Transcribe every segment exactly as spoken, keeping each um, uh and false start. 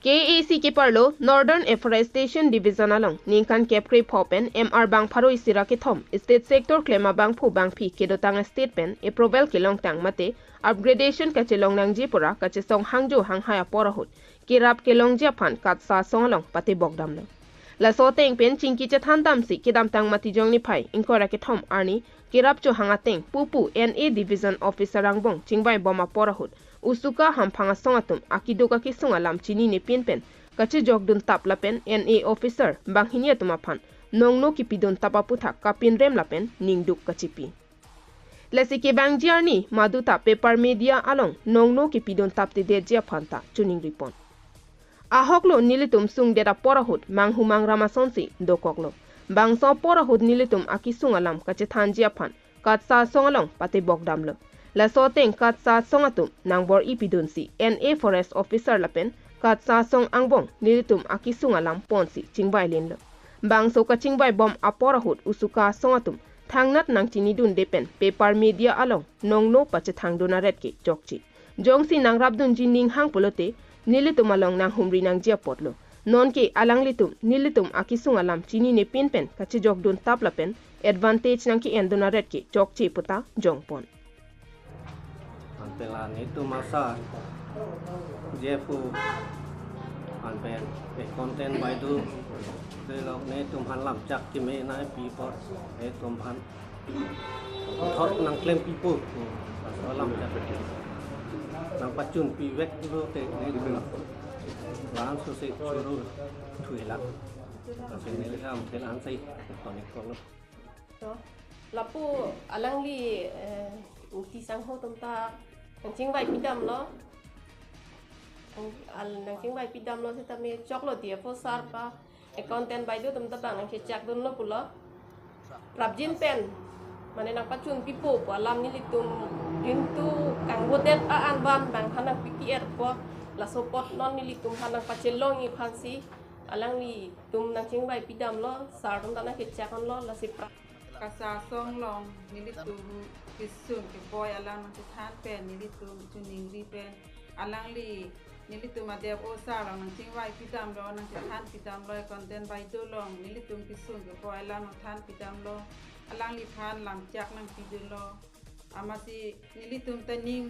K A A C keparlo Northern Afforestation Division along ningkan kep krepho pen M R bang pharo isi ra kethom state sector klem abangphu bangphi kedotang state pen approval kelongtang mate upgradation kachelong nangji pura kachesong hangjo hanghai apor ahut kerap kelongji aphan KATSA asong along patebok damlo. Laso ateng pen chingki chethan damsi kedamtang Matijong niphai ingkoi ra kethom arni kerap chohang ateng pupu N A Division Officer angbong chingvai bom apor ahut usuka hamphang asong atum akiduk akisung alam chinine pin pen kachejokdun tap lapen N A officer banghini atum aphan nongno kipidun tap aputhak kapinrem lapen ningduk kachipi. Lasi kevangji arni maduta paper media along nongno kipidun taptedetji aphan ta chuningripon. Ahoklo nelitum sungdet apor ahut manghu mangram asonsi dokoklo. Bangso apor ahut nelitum akisung alam kachethanji aphan KATSA asong along patebok damlo. Laso ateng KATSA asong atum nangbor-i pidunsi N A Forest Officer lapen KATSA asong angbong nelitum akisung alam ponsi chingvailinlo. Bangso kachingvai bom apor ahut usuka asong atum thangnat nangchinidunde pen paper media along nongno pachethangdun aret ke chokche. Jongsi nangrapdunji ning hang pulote nelitum along nanghumri nangji apotlo. Nonke alanglitum nelitum akisung alam chinine pin pen kachejokdun tap lapen advantage nangke-endun aret ke chokche puta jongpon. Anpela netum asar J F O anpen accountant baideo delok netum aphan lamchak keme nangpi apot netum aphan thot nangklempipo. Laso lamchak nangpachunpiveklo te netum la-an sose choro thuilang. Lapen neli lam tel an sai tonik kolo. To, lapu alangli, eh, Ingti sangho atum ta nangchingvai pidamlo. Nang-, al-, nangchingvai pidamlo sitame choklo D F O sir pa accountant baideo atum ta bang nangchechakdunlo pulo. Prapjin pen, mane nangpachunpipo pu alam nelitum rintu kangvodet a-an van bang aphan nangpipi erpo, laso apot non nelitum aphan nangpachelongji aphansi alanglitum nangchingvai pidamlo, sir atum ta nangkechakdunlo, lasi pra- KATSA asong along nelitum kisung keboi alam nangchethan pen nelitum chuningri pen alangli nelitum a-D F O sir along nangchingvai pidamlo, nangchethan pidamlo, accountant baideo along nelitum kisung keboi alam nangthan pidamlo, alangliphan lamchak nangpidunlo. Amatsi nelitum ta ning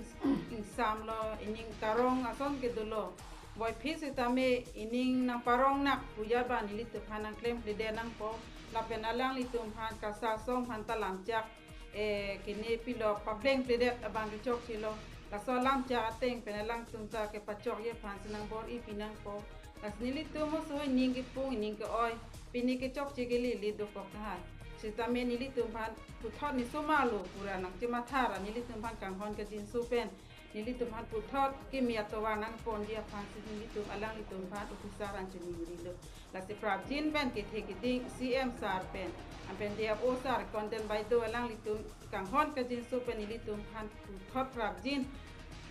ingsamlo, ining karong ason ke dolo. Boiphi sitame ining nangparong nak pu ajat ba nelitum aphan nangklemkledet nangpo. Lapen alanglitum aphan KATSA asong aphan ta lamchak, eh, kene pilo, paplengkledet abang kechokchelo. Laso lamchak ateng pen alangtum ta kepachokji aphansi nangbor-i pinangpo. Lasi nelitum oso ining kepung ining ke-oi, pini kechokche ke lili dokok tahai. Sitame nelitum aphan puthot ne somar lo pura nangchematha ra nelitum aphan kanghon kajinso pen nelitum aphan puthot keme atovar nangponji aphansi nelitum alanglitum aphan officer an chuningrilo. Lasi prapjin pen kethe keding C M sir pen, anpen D F O sir, accountant baideo alanglitum kanghon kajinso pen nelitum aphan puthot prapjin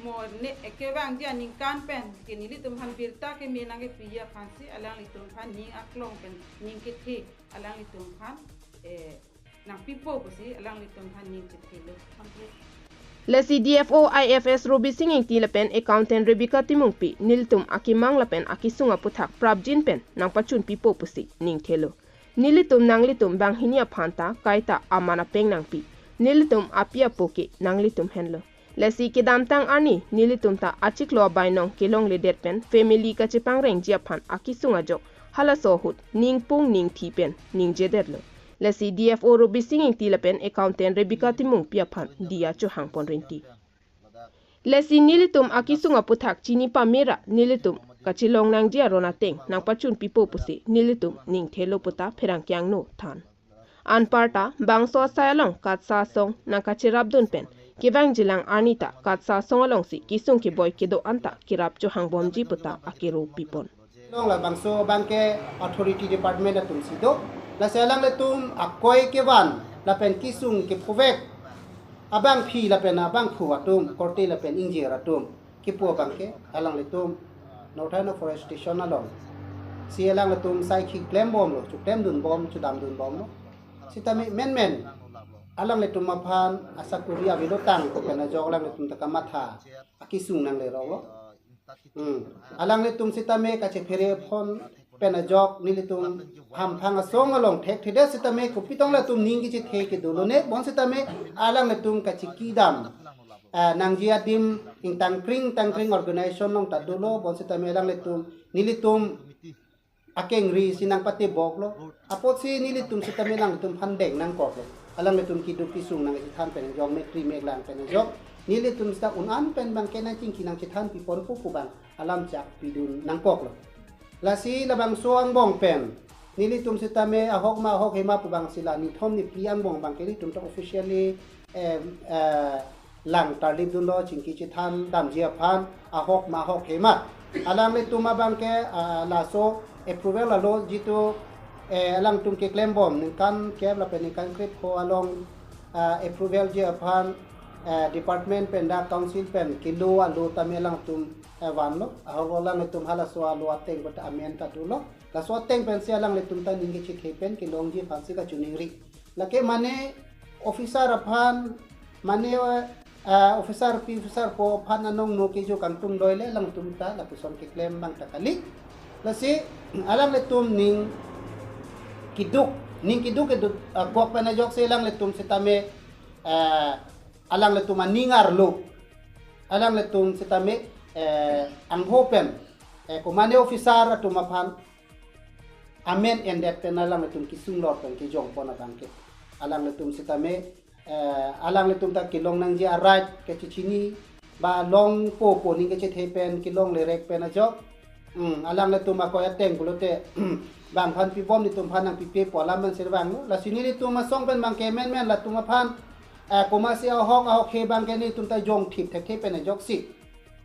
mo ne kevangji aningkan pen ke nelitum aphan birta keme nangkepiji aphansi alanglitum aphan ning aklong pen ning kethe alanglitum aphan, eh, nangpipo pusi alanglitum aphan ning chethelo. Lasi D F O I F S Robising Ingti lapen accountant Rebecca Timungpi nelitum akemang lapen akisung aputhak prapjin pen nangpachunpipo pusi ningthelo. Nelitum nanglitum banghini aphan ta kaita aman apeng nangpi. Nelitum api apo ke nanglitum henlo. Lasi kedamtang arni nelitum ta achiklo abainong kelongledet pen family kachepangrengji aphan akisung ajok halaso ahut ningpung ningthi pen ningjedetlo. Lasi D F O Robising Ingti lapen accountant Rebecca Timungpi aphan diya chohangpon rinti. Lasi nelitum akisung aputhak chini pamera nelitum kachelong nangji aron ateng nangpachunpipo pusi nelitum ningthelo puta pherangke angno than. Anparta bangso asai along KATSA asong nangkacherapdun pen kevangjilang arni ta KATSA asong alongsi kisung keboi kedo anta kerap chohangbomji puta akero pipon. Long labangso abangke authority department atumsi do. Lasi alanglitum akoi kevan lapen kisung kephovek abangpi lapen abangphu atum, korte lapen ingjir atum kipu abangke alanglitum Northern Afforestation alongsi alanglitum saikhi klembomlo, chuklemdunbom, chudamdunbomlo. Sitame menmen alanglitum aphan asakuri avedotang pu pen ajok alanglitum ta kamatha akisung nangleroklo. Hmm. Alanglitum sitame kachephere phone pen ajok nelitum hamphang asong along thekthedet sitame kopi tong latum ning kachethe kedo lone, bonsitame alanglitum kachikidam, ah, nangji adim ingtangkring tangkring organization along ta dolo, bonsitame alanglitum nelitum akengri si nangpateboklo. Apotsi nelitum sitame alanglitum aphan deng nangkoklo. Alanglitum keduk kesung nangchethan pen ajok, mekri meklang pen ajok, nelitum sita un-an pen abangke nangchingki nangchethan piponpo pu abang alam chak pidun nangkoklo. Lasi labangso angbong pen nelitum sitame ahok ma ahok hema pu abangsi la nithom niphli angbong abangke nelitum ta officially, eh, eh, lang tarlip dunlo chingki chethan damji aphan ahok ma ahok hema. Alanglitum abangke, ah, laso approval alo jitu, eh, alangtum keklembom ningkan kep lapen ningkan krepho along, ah, approval ji aphan, eh, department pen dak council pen kelo alo tame alangtum, eh, vanlo. Ahok alanglitum halaso alo ateng kota amen ta dolo. Laso ateng pensi alanglitum ta ning kachethe pen kelongji aphansi kachiningri. Lake mane officer aphan, mane, eh, officer pi officer po aphan anong no kejo kangtung doile alangtum ta lapuson keklem abang ta kali. Lasi alanglitum ning keduk, ning keduk keduk, ah, kok pen ajoksi alanglitum sitame, eh, alanglitum aning arlo, alanglitum sitame, eh, angho pen, eh, komane officer atum aphan amen endet pen alanglitum kesung lor pen kejongpon abangke. Alanglitum sitame, eh, alanglitum ta kelong nangji a-right kachechini, ba longpo pu ning kachethe pen kelong lerek pen ajok. Hmm, alanglitum akoi ateng pulote, bang aphan pibom nelitum aphan nangpipe pu alam pen sirvanglo. Lasi nelitum asong pen abangke menmen latum aphan, eh, komatsi ahok ahok he abangke nelitum ta jongthip thekthe pen ajoksi.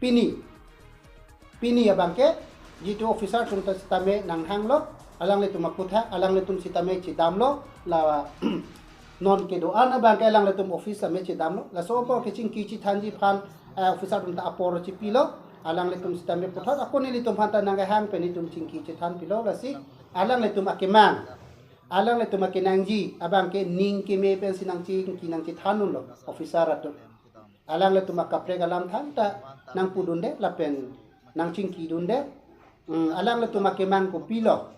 Pini. Pini abangke, jitu officer atum ta sitame nanghanglo, alanglitum aputhak, alanglitum sitame chedamlo, la non kedo-an abangke alanglitum office tame chedamlo, laso apor kechingki chethanji aphan, eh, officer atum ta apor chepilo, alanglitum sitame puthot, ako nelitum aphan ta nangkehang pen nelitum chingki chethan pilo, lasi alanglitum akemang, alanglitum akenangji abangke ning keme pensi nangchingki nangchethan unlo, officer atum. Alanglitum akaprek alam thangta nangpudunde lapen nangchingkidunde. Hmm, alanglitum akemang kopilo,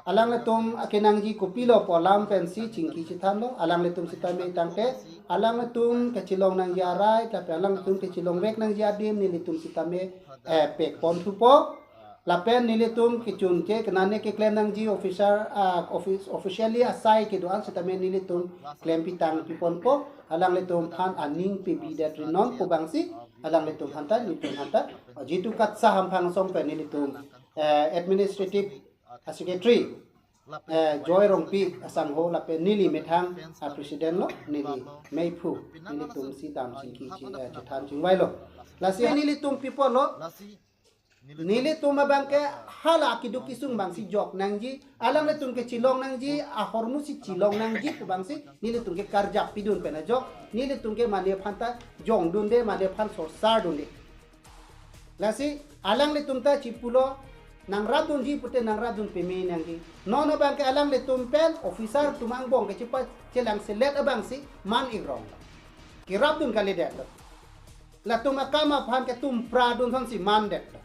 alanglitum akenangji kopilo pu alam pensi chingki chethanlo. Alanglitum sitame tangte alanglitum kachelong nangji a-right lapen alanglitum kachelongvek nangji adim nelitum sitame, eh, pekpon thupo. Lapen nelitum kechun ke kenane keklem nangji officer, ah, office, officially asai kedo-an sitame nelitum klem pitang piponpo, alanglitum aphan aning pebidet rinon pu abangsi alanglitum aphanta nelitum aphanta jitu KATSSA hamphang asong pen nelitum, eh, administrative, ah, secretary, eh, Joy Rongpi asangho lapen neli methang, ah, president lo, neli meiphu, nelitum si dam chingki chi, eh, chethan chingvailo. Lasi nelitum pipolo, nelitum abangke hala keduk kesung abangsi jok nangji, alanglitum kechelong nangji, ahormu si chelong nangji pu abangsi nelitum ke karjap pidun pen ajok, nelitum ke mane aphanta jongdunde, mane aphan sorsardunde. Lasi alanglitum ta chepulo, nangrapdunji pute nangrapdun peme nangji. Non abangke alanglitum pen officer atum angbong kechepa chelangselet abangsi man-ikrong. Kerapdun kalidet lo. Latum akam aphan ketumpradun sonsi mandet lo.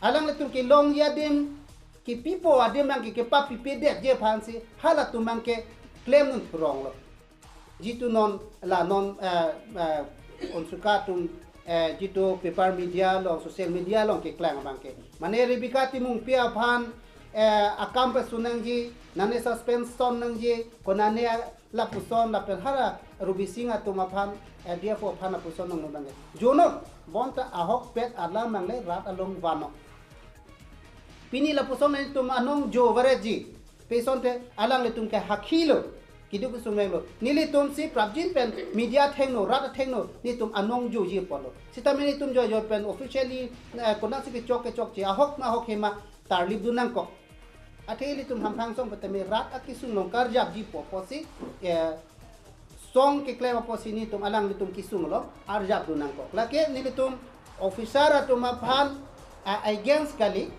Alanglitum kelongji adim, kepipo adim abangke kepapipedetji aphansi halatum abangke klemdun thurong lo. Jitu non la non, eh, eh, onsuka atum, eh, jitu paper media along, social media along keklang abangke. Mane Rebecca Timungpi aphan, eh, akam pesun nangji, nane suspension nangji, konane lapuson lapen hala Ruby Singh atum aphan, eh, D F O aphan lapuson nang abangke. Jono, bonta ahokpet alam nangle rat along vano. Pini lapuson nelitum anong jo varetji. Pesonte alanglitum ke hakhilo. Keduk kesung vanglo. Nelitum si prapjin pen media athengno, rat athengno, nelitum anong joji apotlo. Sitame nelitum joijoi pen officially, eh, konatsi kechok kechokche, ahok ma ahok hema tarlipdun nangkok. Athe ilitum hamphang asong petame rat akesung along karjapji pu apotsi, eh, song keklem apotsi nelitum alanglitum kesung along arjapdun nangkok. Lake nelitum officer atum aphan, ah, against kali.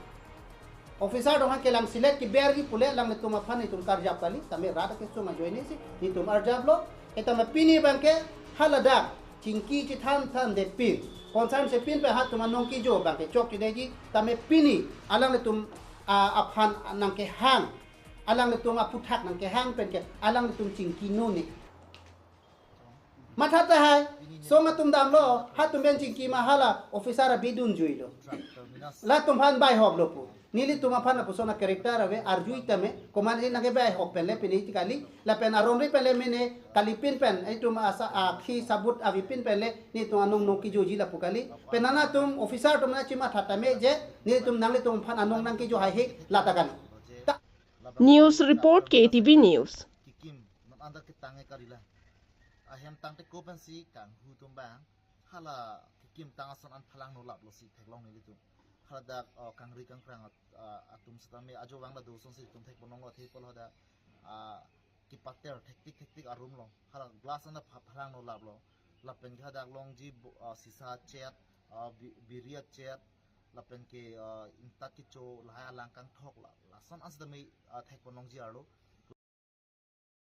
Officer atum aphan kelangselet keberji pule alanglitum aphan nelitum karjap kali. Tame rat akesung ajoinesi nelitum arjaplo. Etame pini abangke haladak Chingki chethan thandepin, concern sepin pen hatum anong kejo abang ke chokchedetji, tame pini alanglitum, ah, aphan nangkehang, alanglitum aputhak nangkehang pen ke alanglitum chingki none. Matha tahai, song atum damlo, hatum pen chingki ma hala officer abidun juilo. Latum aphan baihoklo pu. Nelitum aphan lapuson a-character ave, arjui tame, komatne nangkebaihok pen le pine kali, lapen aromri pen le mene, kalipin pen, itum asa, akhi sabut avepin pen le, nelitum anong nong kejoji lapu kali. Pen nangtum officer atum nangchimatha tame je, nelitum nanglitum aphan anong nangkejo haihe, lata kali. Ta- News Report, K T V News. Kikim, non anda ketang e karila. Ahem tangte kopen si kanghu tum bang. Hala kikim tang ason an phalangno laplo si theklong nelitum. Hala dak, uh, kangri kangkrang at-, uh, atum setame ajo vang la doson si tum thekponlonglo athe pol hadak, uh, kipater thektik thektik arum lo. Hala glass an pha-, phalangno laplo. Lapen ke hadak longji bo-, uh, sisa chet, uh, bi-, biri achet, lapen ke, uh, ingtat kecho lahai alang kangthok la, lason an setame, uh, thekponlongji arlo.